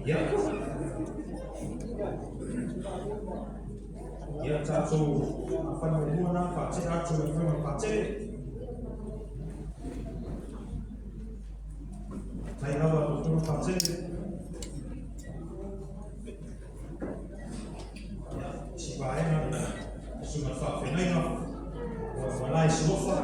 Ia. Ia tatou fale muamua na faatea atu i le Afioga i le Patele. Tai lava lau Afioga Patele. Ia, isi vaega, susuga i le faafeagaiga, ua malae Suofa.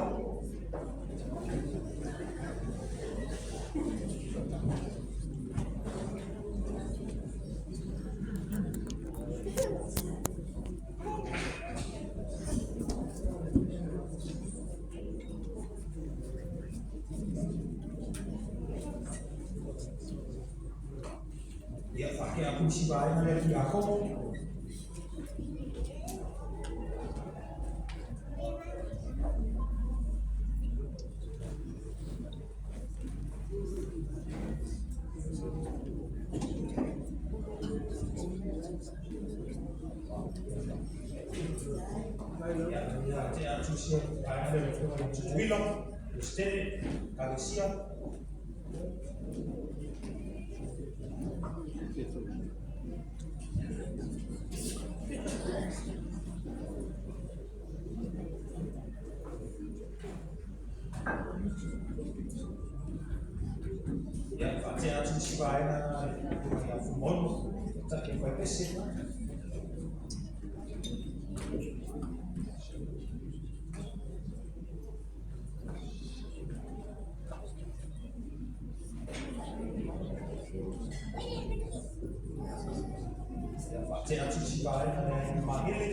Ia, faatea atu isi vaega lea Tiakono. Ia, faatea atu isi vaega lea le Afioga i le Tutuila, Peresetene, Ekalesia. Ia, faatea atu isi vaega ia Fuimaono, Taitai Faipese. Ia, faatea atu isi vaega le Aiga Magele.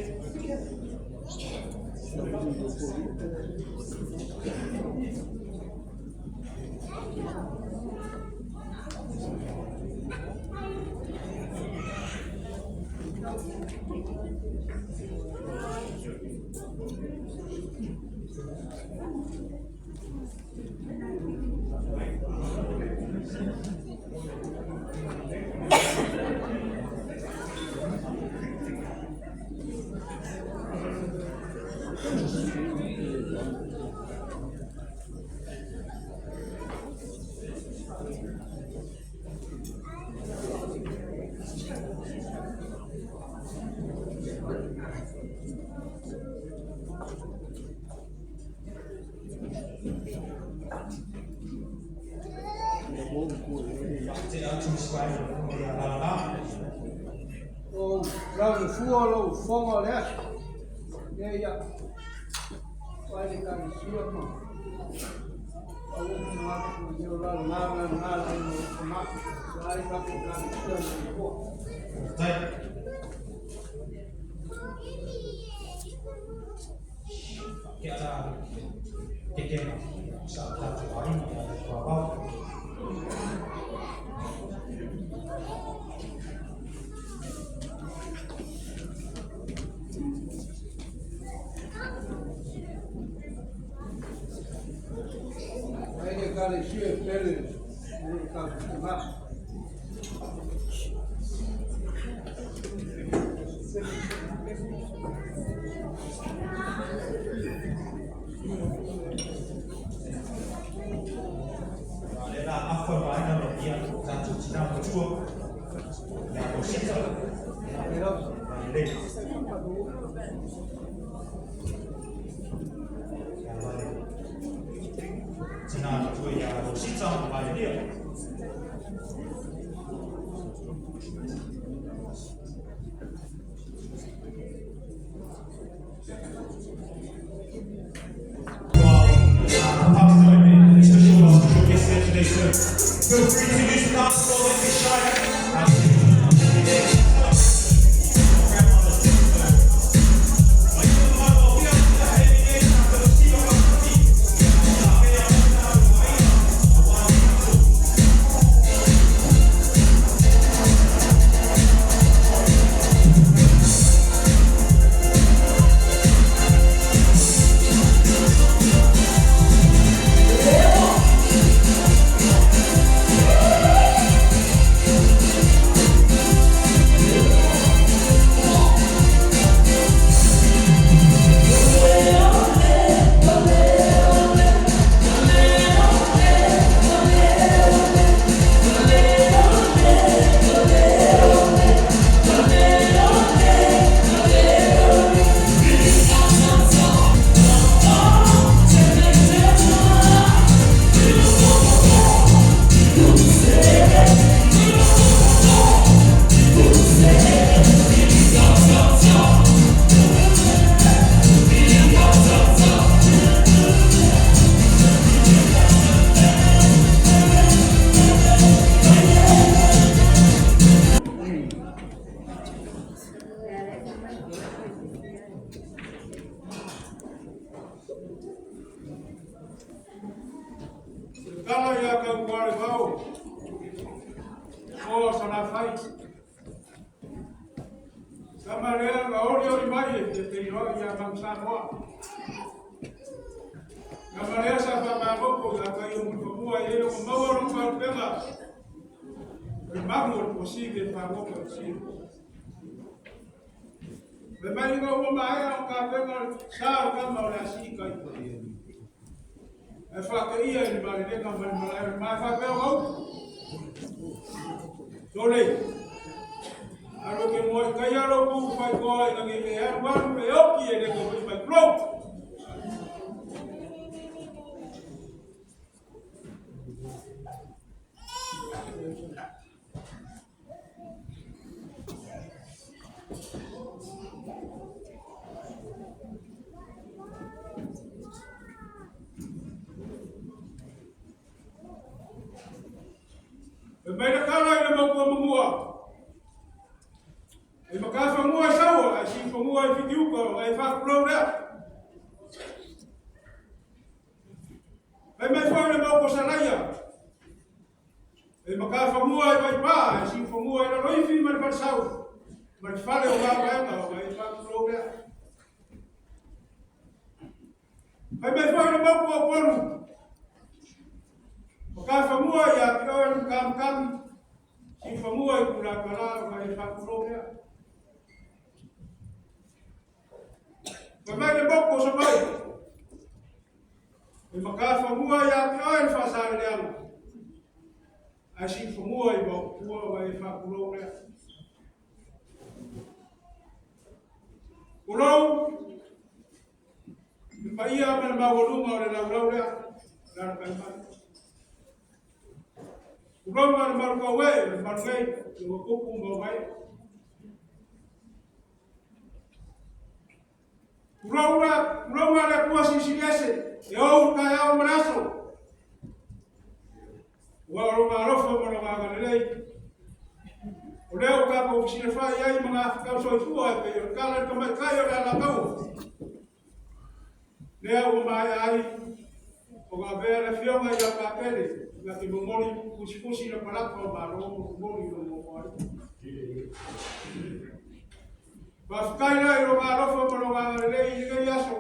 Faatea atu isi vaega ia Lalala. O lau le fua o lou fofoga o le aso. Ia ia. Vai le Ekalesia ma au uma atu i o la la la la la i o ma. Vai la Ekalesia ma fua. Tai. Ke ala kekena sa tatou aiga ia le tuavao. Vai le Ekalesia e pele le Ekalesia. Le la afa vaega le ia tatou tina matua ia Rosita. Lelei. Ia mai tina matua ia Rosita Valeria. Especially all our special guests here today, so feel free to use the dance floor, don't be shy. Tala ia Taupalevao o Salafai. Tama lea na oli oli mai e te peiloa ia Manusamoa. Tama lea sa whakamoko ia kai o Mulipamua i e o maua lo whaupega. O le mamu o le posi ke whangoko o si. Me mai ngā uma maea o ka pega sa o kama o le asi kai. E whakaia i le marerenga ma le malae mai whapea o au. Tole. Alo ke moi kai alo ku whai koa i langi e aru aru e oki e leko hui mai klou. E mai na kala i na maukua mamua. E makawha i saua, e si whamua i whitiuka, e whakulou rea. E mai foi na maukua sanaia. E makawha i waipā, e si whamua i laloifi ma le whalesau. Ma le whale o ngā waenga o e whakulou rea. E mai foi na maukua o ponu. Makawha i a te oe ni kamkami. Si whamua i kura kara o e whakulou rea. Fai mai le moko o sa mai. E makawha ia te oe le whasare leanga. Ai si whamua i waupua o e whakulou rea. Kulou, le paia ma le maualuga o le laulau lea, la le kai mai. Kulou ma le malu e, le malu nei, le wakupu ma mai. Kulou la, kulou ma le kua sisi ese, e ou ka au ma le aso. Ua o lo ngā ma lo ngā galilei. O leo ka ko sina whai ai ma ngā whakau soifua e pe o kala ka mai kai o le ala kau. Lea ua mai ai o ngā vea le fionga i a pāpele, ngā te momoli pusipusi na palapa o malo mo momoli no mo ai. Whawhikai la i lo ngā alofa ma lo ngā galilei i ngai aso.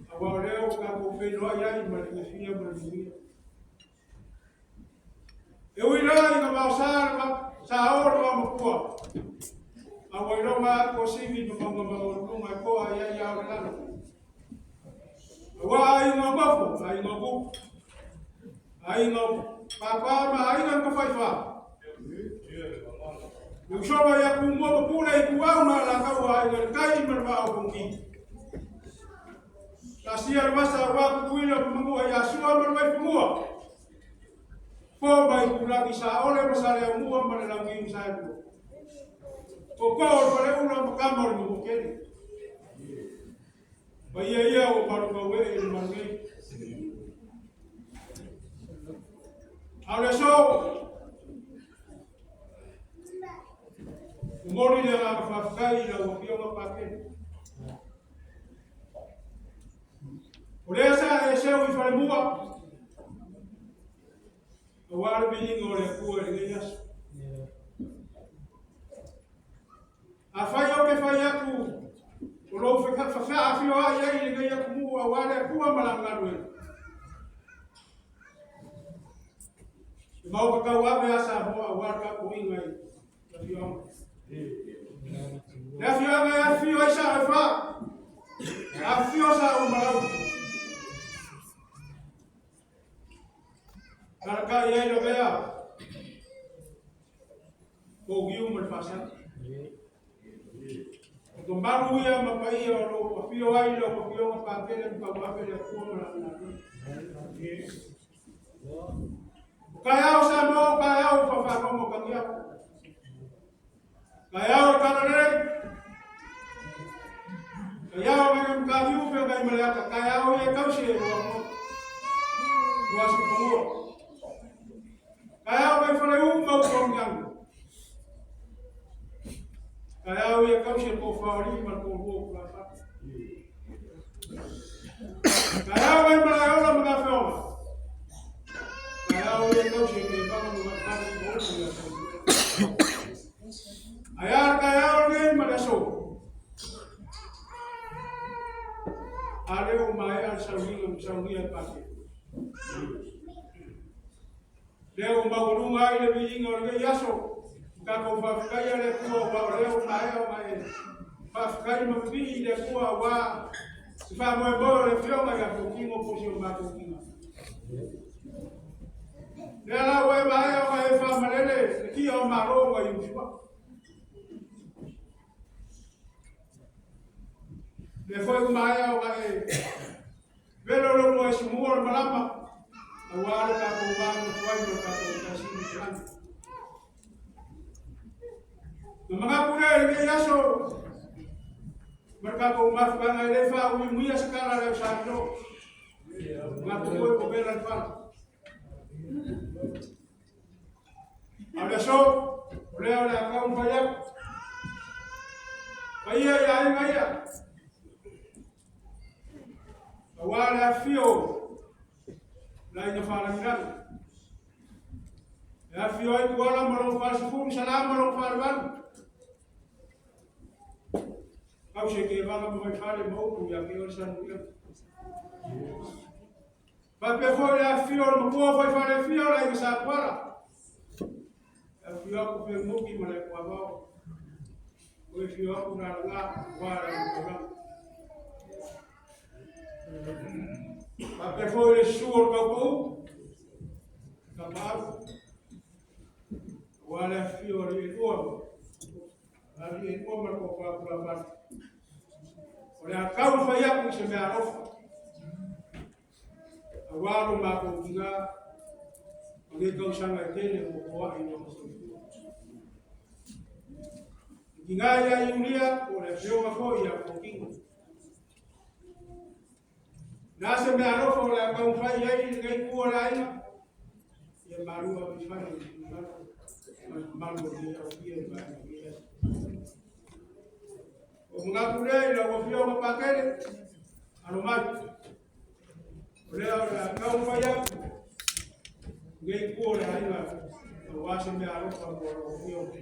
A wā o leo ka ko whenua i ai ma le ngawhia ma le muia. E ui rā i ngā mao sa sa o le mao mapua. A wai rau ngā ko sivi ma maunga mau lunga e koa i ai au le lalo. A wā ai ngā mafo, ai ngā kuku. Ai ngā pāpā ma ai ngā kawhaiwha. Le usoga ia ku mua mapule i ku au na la kau ai ngā kai ma le vao kongi. Ta sia le vasa wā kukuina pumangua ia sua ma le vai pumua. Po mai kulaki sa ole ma sa leo mua ma le langi sa e Ko ko o le ula ma kama o le mo kele. Ba ia ia o maru ka we i le maru nei. Au le so. O mori le ngā whawhai i la wafionga pākene. O lea sa e seu i whare mua. O wā le vininga o le akua i le aso. A whai o ke whai aku, o lou whawhia a whio ai ai le ngai aku mua, wā le akua ma la ngalu e. E mau ka kau ape asa hoa, wā ka ko inga i la whioanga. Le whioanga e a whio ai sa e wha, a whio sa o malau. Karaka i ai la mea, ko giu ma le whasana. O ka maru ia ma paia o lo whio ai lo whionga pākele ma kau ape le akua ma la ngā. O Taeao Samoa, taeao fafagogo tagia. Taeao le talalelei. Taeao ngai mkaliu pe ngai maleata. Taeao ia tausi e ua mo. Ua si pungua. Taeao ngai fale u mau kongang. Taeao ia tausi e ko whaori ma ko rua kula whatu. Taeao ngai malaeola ma ngā wheola. Taeao ia tausi e ke whanga mo ngā whatu mo uku ia tausi. Ai a taeao nei ma le aso. A leo mai al sauiga ma sauia e pake. Leo maualuga ai le viiga o lenei aso. Tatou faafetaia le Atua aua o lea ua maea ona e faafetai ma vivii i le Atua aua se faamoemoe o le Afioga ia Totino po o si o matou tina. Lea la ua e maea ona e faamalele le tia o Malo na Iosua. Lea foi ua maea ona e velo le ua e sumua o le malama aua le tatou va nofo ai ma le tatou Ekalesia i le lagi. Na manatu lea i lenei aso ma le tatou mafutaga e le faaumiumia se tala a le au. Manatu foi ua vela le fala. A o le aso, o lea o le a taumafai atu. Paia i aiga ia, aua le afifio o le aiga Faalagilagi. E afifio ai Tuala ma lona falesefulu, Sala ma lona falevalu. Tausi e Kevaga ma Vaifale ma upu ia te oe Sanuia. Faapea foi le afifio o le matua o Faifale e fia o le aiga Sa Tuala. E afifio atu Feumuti ma le Atuavao. O e afio atu Lalaga, aua le aiga Taulaga. Faapea foi le susu o le taupou, Tapaau, aua le afifio o alii e lua, alii e lua ma le tofa tulavale. O le a taumafai atu i se mea alofa, aua lo matou tina ma nei tausaga e tele ua foai lona soifua. Le tina ia Iulia, po o le afioga foi ia Totino. Na se mea alofa o le a taumafai ai lenei tu o le aiga, ia malu ave i fale i lalo, ma le mamalu o lenei aofia i vaega o lenei aso. O manatu lea i lau afioga Pakele, alo mai. O lea o le a taumafai atu lenei tu o le aiga aua se mea alofa mo lau afioga.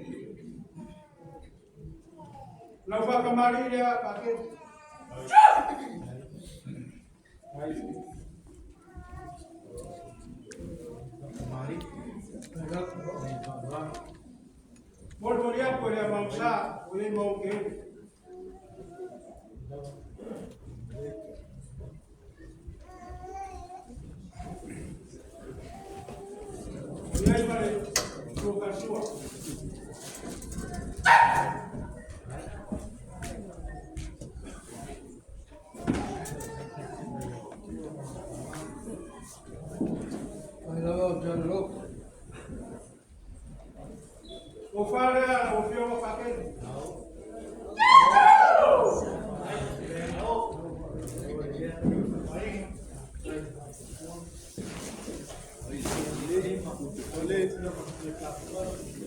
Lau faatamalii lea Pakele. Molimoli atu e le Amaosa o i ai mau keu. O i ai ma le tuakasua. Mai lava o John Locke. O wharea o Whionga Pakele.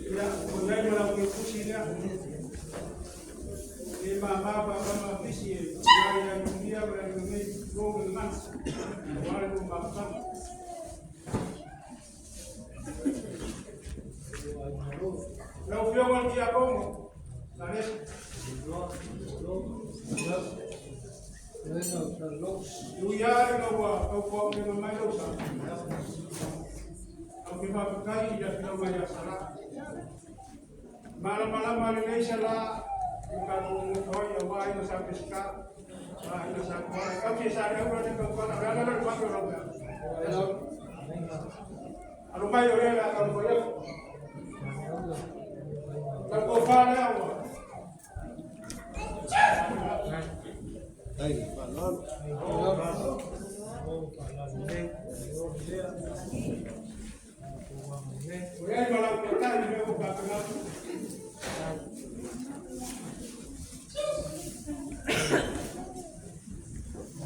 Ia, o i ai ma lau tusi lea. E ma ma pa pa ma fisi e ia ia ia ma ia nei lo me man. O ale ko ma pa. Lau Afioga i le Tiakono, Lalesa. E ui lava ina ua taupuaupega mai lou sa, ae ou te faafetai i le Afioga ia Sala. E malamalama lelei Sala i le tatou nonofo ai aua aiga sa Peseta ma aiga sa Tuala. E tausi e Saleaula le tautala, o le ala lea o le vave o lau mea. Alo mai o lea o le a taumafai atu. Lau tofa lea ua.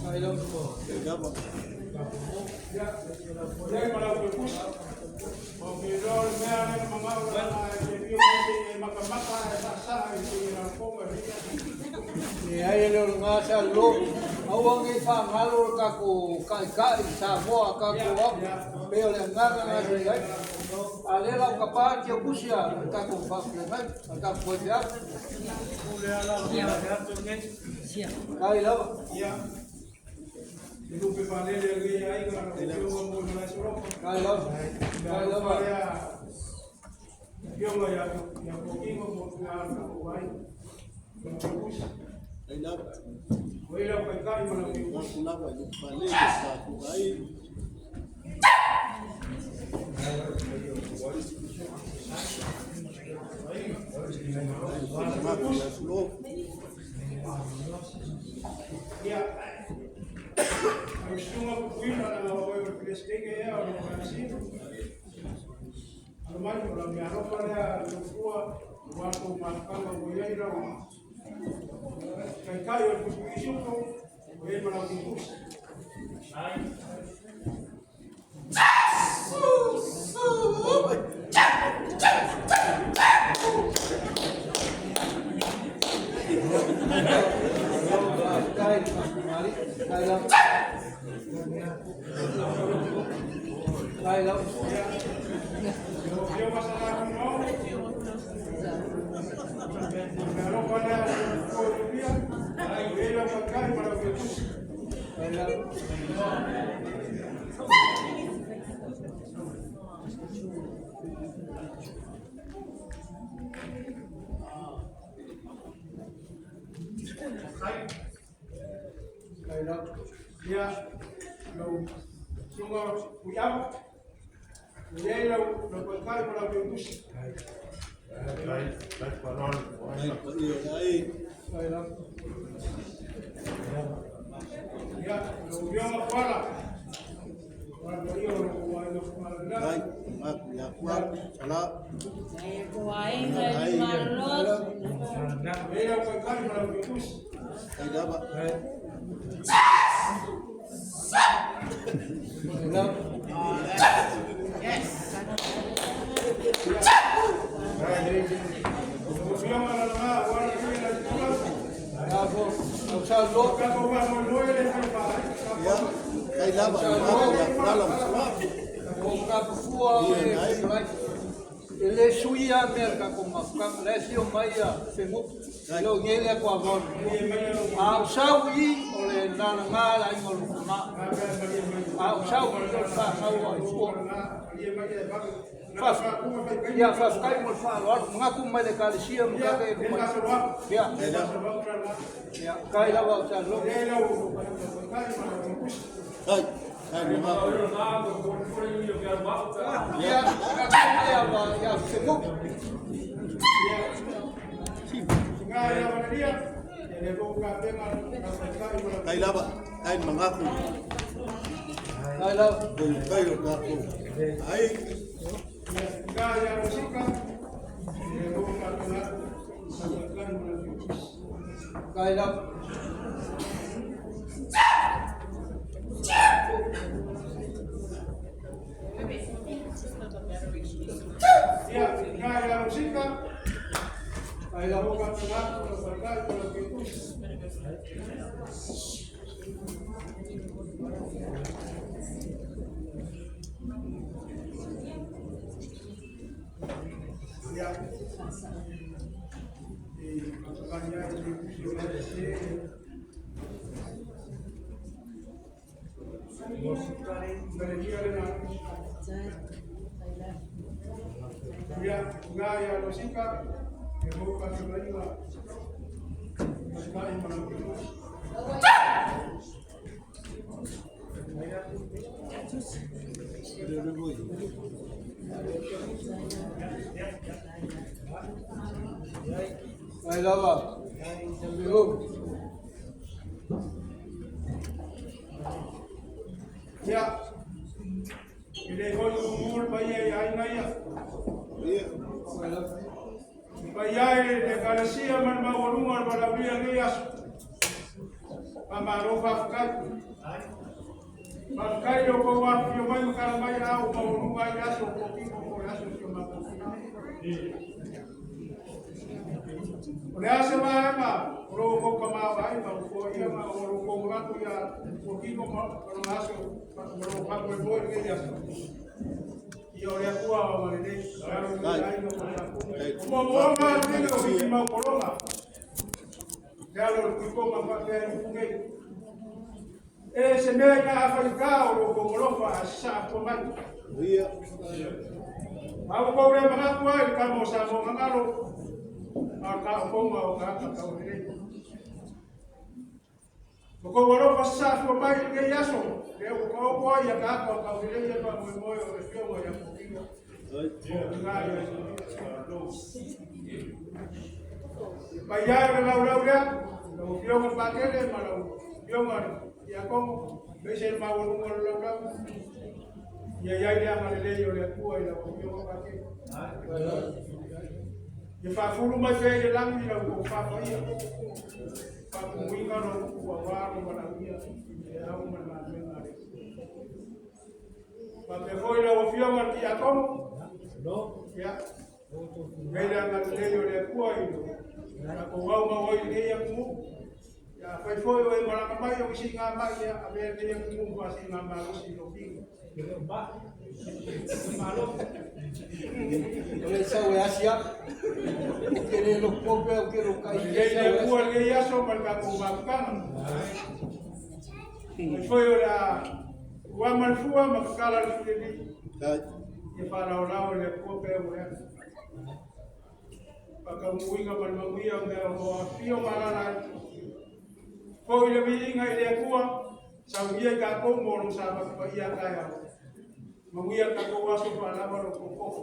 Kai lava. Lava. Ia, ia ma lau pusi. O ke lo le mea le mamau la e fia mai se e makamaka e sa sa e se na ponga ia. Le ai le o ngā sa lo. Aua ngai wha ngalo ka ko kai kai sa moa ka ko au. Pe o le nganga ngā se ai. A le lau ka pā ki o kusia ka ko wha le mai. A ka ko te au. Kai lava. Ia. Le lupe pa le le le ai ka na ko mo mo la soro. Kai lava. Kai lava. Ia ia ia ko kingo mo na ko ai. Ko pusi. Kai lava. Ko ila kai kai ma lau pusi. Ngaku lava i pale ka ku ai. Ngaku la sulo. Ia. Au sunga puina na o o Filistine ia o no kasi. Alo mai o la mea ropa lea lo fua o ko makanga o ia ira o. Kai kai o pusi isuko o e mala ki pusi. Kai mari. Kai lava. Kai lava. Io masala ku no. Mea ropa lea ko ia. O e la kai kai mala ki pusi. Kai lava. Kai lava. Ia lau sunga uiau. O ia lau lau kai kai mala ki pusi. Kai pa ia ai. Kai lava. Ia lau vionga kuala. Wala ia o lau ai lau kuala na. Kai ngaku ya kuat. Sala. Ai malos. O ia lau kai kai mala ki pusi. Kai lava. Kai lava. Lau vionga la nga wala ia la tula. Ka ko au sa lo. Ka ko wa mo loe le fai pa. Ya. Kai lava ngaku ya kuala sala. O ka fua o e lai. E le sui a mea ka ko ma ka le si o mai a whengu. Lo ngele ko a von. A o sau i o le nana ngā la ingo lu ma. A o sau i o fa sau o i fua. Ia fa kai mo fa lo nga ku mai le kalesia mo ka ke ku mai. Ia. Ia kai lava o sa lo. Kai. Kai ngaku. Ia ka ku mai a wa ia whengu. Kai lava. Kai mangaku. Kai lava. Kai kai o ngaku. Ai. Kai lava. Kai lava. Kai lava. Yo. Ia. Ile hoi umur pa ia ia ia. Ia. Kai lava. Paia e le Ekalesia ma le maualuga o le valaaulia i lenei aso. Faamalo faafetai. Faafetai i lo outou afifio mai ma tala mai a ua maualuga ai le aso o Tokiko po o le aso o si o matou tina. O le a se vaega o lo outou tamaoaiga ua foaiina o lo outou manatu ia Tokiko ma lona aso ma lona faamoemoe i lenei aso. Ia o le Atua agalelei, alo i aiga ma tatou. O moomooga a le o hiki mau kolona. Le alo o le tuitoga faapea i upu nei. E se mea i ka afaika o lo kou alofa a sasaa fua mai. A ua kou le manatu ai le tama o Samoa gagalo, a o le taotoga o tagata taulelei. Ua kou alofa sasaa fua mai i lenei aso, lea ua taoto ai ataata o taulelei e faamoemoe o le afioga ia Pokino. Paia e o le laulau lea, lau Afioga i le Patele ma lau Afioga i le Tiakono, aemaise le maualuga o le laulau. Ia i ai le agalelei o le Atua i lau Afioga Patele. Ia faafulu mai pea i le lagi lau tofa paia, faatumuina lou upu aua lou valaaulia i le au ma le galuega a le Atua. Faapea foi lau Afioga i le Tiakono, ia, nei le agalelei o le Atua i lo tatou aumau ai i lenei atunuu. Ia, afai foi o e malaga mai o ni siigamai, ia avea lenei atunuu ma faasiigamalosi i lou tino. O le sau e asi atu. Ou te le loto pea, ou te loto ai. Lelei le Atua i lenei aso ma le tatou mafutaga. Mai foi o le a tuama le fua ma tatala le fileli. Ia faalaolao e le Atua pea ua ea. Faataunuuina ma le manuia o mea o lo o afifio ma alaala ai. Foi le viiga i le Atua, saunia i tatou mo lona Sapati paia a taeao. Manuia le tatou aso, faalava lo outou tofi.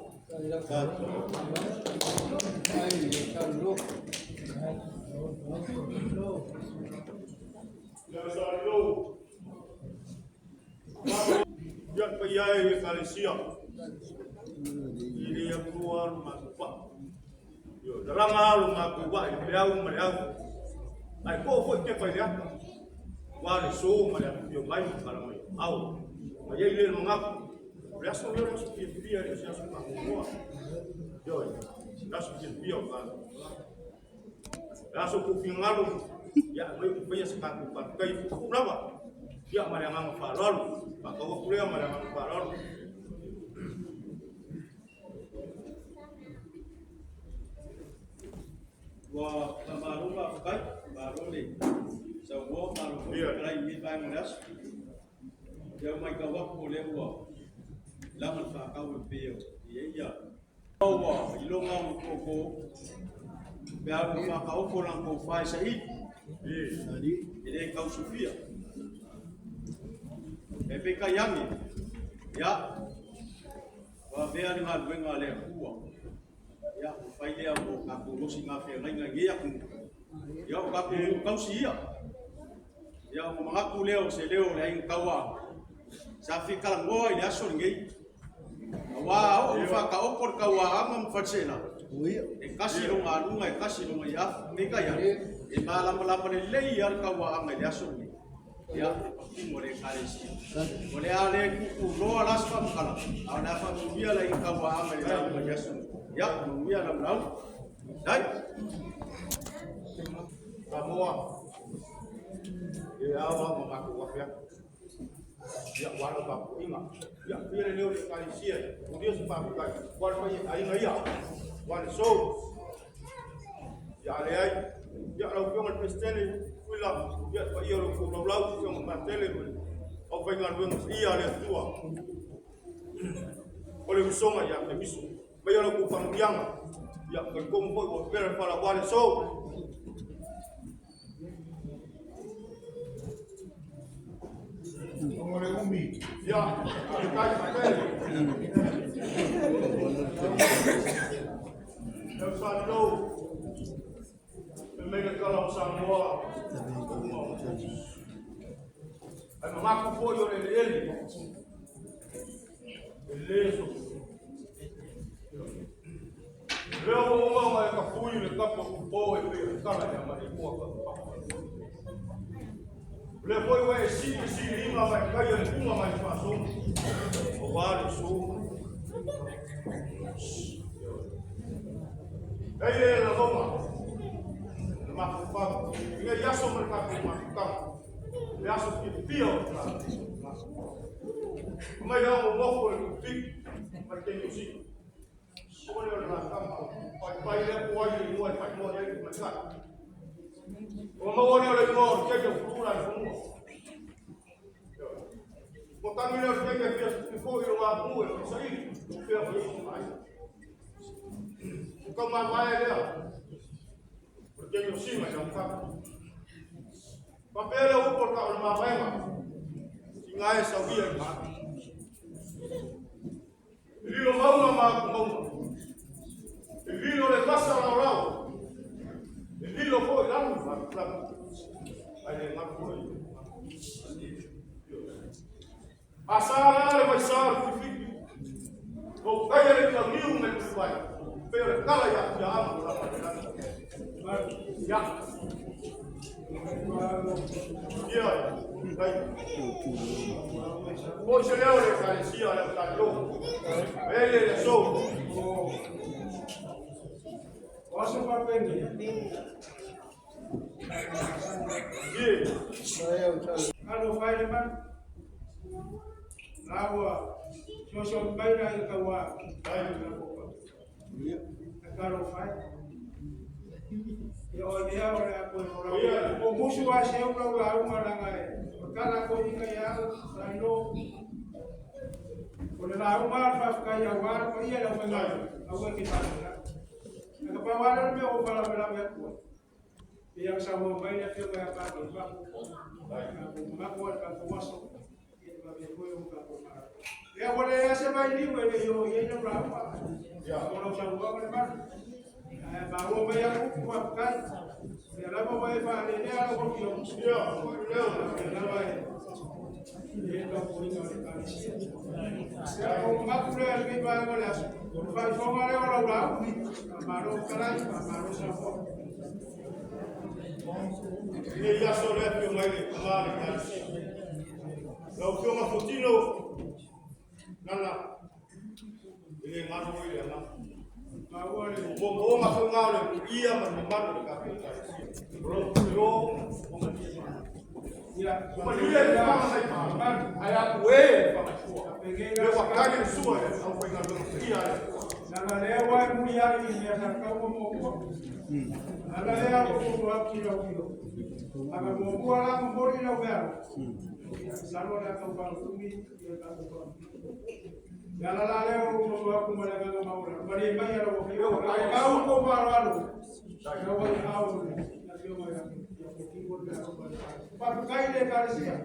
Ia paia e le Ekalesia i le Atua lo matou vaa. Ioe, lalaga lo matou vaa i le peau ma le au. Ae to'o foi tepa i le ata, aua le so ma le afifio mai ma tala mai ao. Ma i ai lea manatu, o le aso lea o le aso fiafia, e le o se aso faanoanoa. Ioe, le aso fiafia o tatou. Le aso tou finagalo, ia aumai ou faia se tatou faafetai e puupuu lava. Ia ma le agaga faaaloalo, faatau atu lea ma le agaga faaaloalo. Ua faamalo faafetai, malo le saunoa, malo foi le fetalai i lenei vaega o le aso. Ia ua matau atu o lea ua lava le faatau e pei o i ai ia ua iloga ona toto pe a ua faataoto lana tofa e saili e le tausufia. E peitai ane, ia, ua avea le galuega a le Atua, ia, ua fai lea mo tatou osigafeagaiga i nei atunuu, ia, o tatou nuu tausi ia. Ia, ona manatu lea o se leo o le Aiga Tauaana, sa fia talanoa i le aso lenei, aua a oo ina faataoto le tauaana ma Faleseela, e tasi lona aluga, e tasi lona iafu. Peitai ane, e malamalama lelei lava le tauaana i le aso lenei. Ia, e patino le Ekalesia. O le a le tuutuuloa la se faamatalaga, a o le a faamanuia le Aiga Tauaana i le lauga i le aso lenei. Ia, manuia lau lauga. Dai. Samoa, e ao lava ma matou afe atu. Ia, ua alo tapuaiga. Ia, fia le leo o le Ekalesia, mulia se faafetai, ua le fai e aiga ia, ua le sou. Ia, a leai, ia, lau Afioga i le Peresetene, Tutuila, ia, le paia o lo outou laulau, Afioga Patele ma le aufaigaluega paia a le Atua. O le usoga ia Keriso. Maia la outou faamanuiaga. Ia, talitonu foi ua pepela le fala aua le aso. O le umi. Ia, faafetai Patele. Lau Salelou, fai mai le tala o Samoa, Ae manatu foi o le eleele, e le sosofa. Lea ua uma ona e Ui le kapa po e pe kala ya ma e mo ka pa. Le foi wa e si si lima mai kai le kuma mai fa so. O wa le so. Ei le la goma. Le ma fa. Ia yaso ma ka ma ka. Le aso ki pio. Mai au mo mo le fi. Ma te yo si. O le la kama. Pai pai le ko ai mo ai pai mo ai ma ka. O mo o le mo ke ke fura le mo. Mo tanu le ke ke fia fo i o ma mu e sai. Fia fo i mai. O ka ma mai le. O te yo si ma ya ka. Papele o por ka o ma mai ma. Singa e sa via ma. Lilo maunga ma ku maunga. Lilo le vasa lau lau. Lilo foi lalo ma lalo. Ai le ma foi. Asala le vai sa fi fi. O kai le ka miu me ku vai. Pero kala ya ya ama la la. Ya. Ya. Ai. O se le le ka sia le ka lo. Ele le so. O aso papeni. Ye. Alo fai le man. Laua. So so mai na i ka wa. Ai na ko. Kalo fai. Ia o lea o le a koe o lau. O musu a se o lau lau maranga e. O kala ko i ka ia sa ilo. O le lau mar fa ka ia wa ko ia lau whangai. Au e ki tāne la. A ka pawala le mea o pala mea mea kua. Ia sa mo mai le fio mai a pa ki ma. Ma ko ka ko waso. Ia pa me ko o ka ko mara. Ia ko le ase mai ni we le yo ia ina ra pa. Ya. O lau sa ua le mar. Ma o mai a ku ku kai. Ia la mo mai fa le le ala ko fio. Ya. Ia la mai. Ia ka ko ina le ka si. Ia o ma ku le le pa ko le aso. Fa fo ma le o lau lau. Ma ro kala ma ro sa fo. Ia ia so le fio mai le ma le ka si. Lau fio ma fotino. Nana. Ile ngaro ile ma. Ma o le O mo ma fo ngao le ia ma ma le ka ka si. Ro ro o ma ti. ia O ma ia le ma mai ma. Ai a kue fa ma sua. Le wa ka le sua e au fai ngalo ia le. Nana lea wa e muri ari i mea sa kau mo mua. Nana lea o mo a ki lau kilo. Aka mo mua la mo mori lau mea. Salo lea kau pa umi ia ka ko pa. Ya la la lea o mo a ku mara nga maura. Mari mai ara o fio. Kau ko pa alo. Kau wa au na fio mai ya ko ki ko le ko pa. Pa kai le ka sia.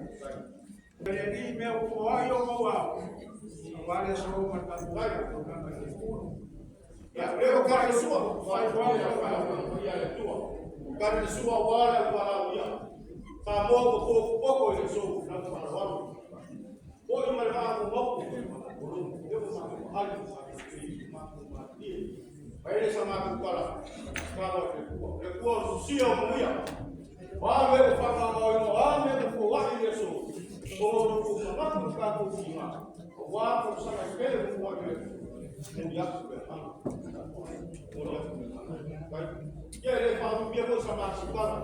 Le ni mea o ai o mo au. Wa le so ma ka ko ka ka. Ya, le o ka le sua. Fai fa ia le tua. Ka le sua wa le wa la ia. Ka mo ko ko ko ko le so na fa wa. O i ma ka ko mo ko. O lo e ko ma ko ali ma ko ma ti. Ai le sa ma ko kala. Ka lo le kua. Le kua si o mo ia. Wa le ko fa ka mo i wa me ko wa i le so. O lo ko ma ko ka ko si ma. Wa ko sa ka ke le ko wa le. Mo ia ko ha. Mo ia ko ha. Ia le fa bia ko sa ma si kala.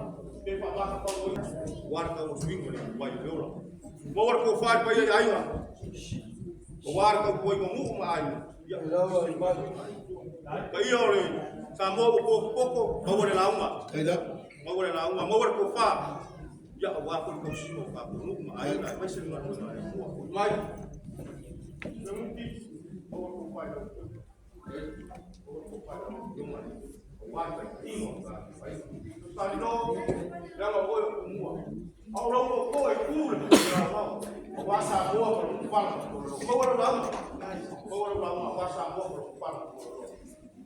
Pe fa ma ka ko war ka o swing le wa i le ora. Mo war ko fa pa ia ai wa. O war ka ko mo mu ma ai. Ia ka ia le sa mo ko ko ko ma wo le launga. Kai la. Ma wo le launga, mo war ko fa. Ia wa ko ko si mo ka ko mu ma ai na mai se ma ko mai. Le mu ti mo war ko fa lo. Mo war ko fa lo. Wa ka ti mo ka. Ai. Sa no la ma wo ko mu. Au lo ko ko e ku le ma wa sa mo ko fa mo war launga. Mo war launga wa sa mo ko fa.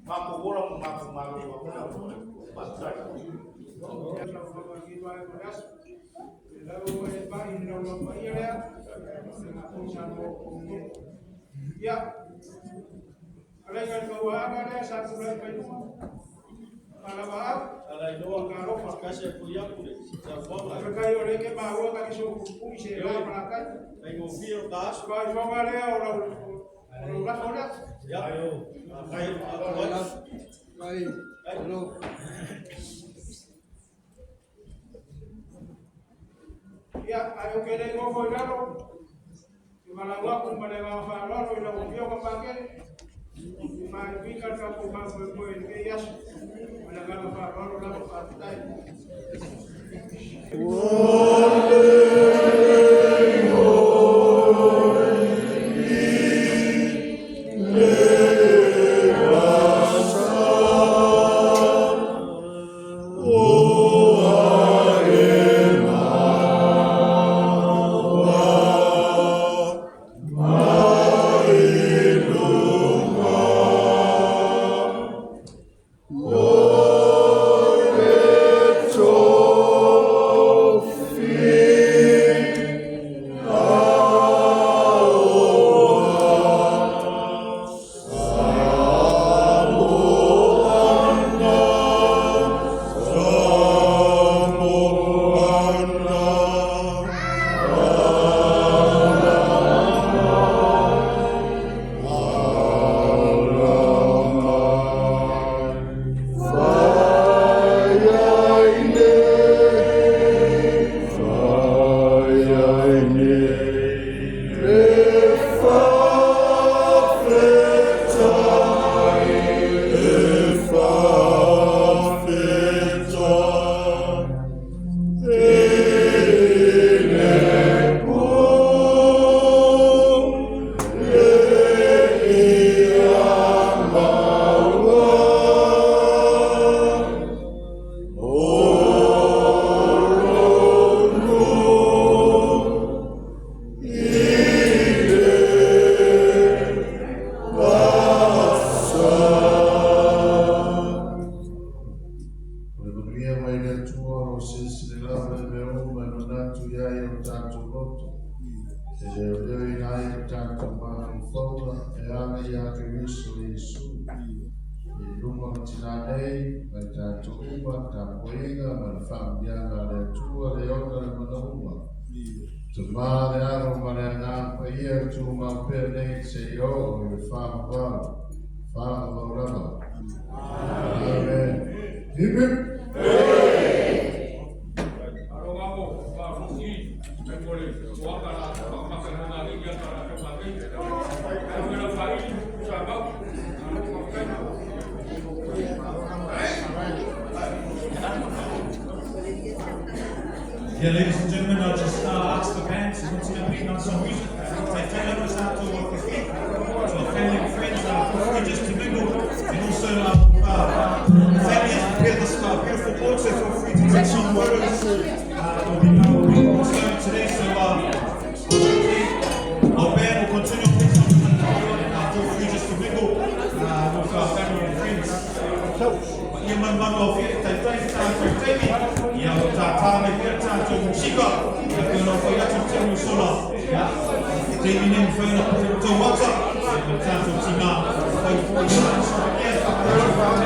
Ma ko wo lo ma ko ma lo ko la ko. Pa sai. Ya. Alai ka ka wa aga lea sa ku lai pai numa. Ia, ai o ke nei ngofo i lalo, i malau aku ma le whaalalo i lau afioga Pakele, i maikuika le tatou faamoemoe i lenei aso, ma le agaga faaaloalo lava faafetai. O le manuia mai le Atua o lo o silisili lava i mea uma e manatu i ai o tatou loto, e leoleoina ai o tatou mafaufauga e aga ia Keriso Iesu. I luma o le tina nei, ma i tatou uma, tapuaiga ma le faamanuiaga a le Atua le ona le manauma. Tama le Alo ma le Agaga Paia e tumau pea nei seia oo i le faavavau, faavavau lava. Amen. Hip hip. Yeah, ladies and gentlemen, I'll just ask the band to continue putting on some music. Take over to work with to our family and friends, feel free just to mingle. And also, the family has prepared this beautiful board, so feel free to take some photos. We'll be starting today, so our band will continue playing some music. Feel free just to mingle with our family and friends. Ia manumanu au fia taitai tātou taimi, ia o tā tāne fia tātou musika, ia te ona whai atu te mu sola, ia, taimi nei mwhai na pute tau wata, ia me tātou tina, whai fo i ia,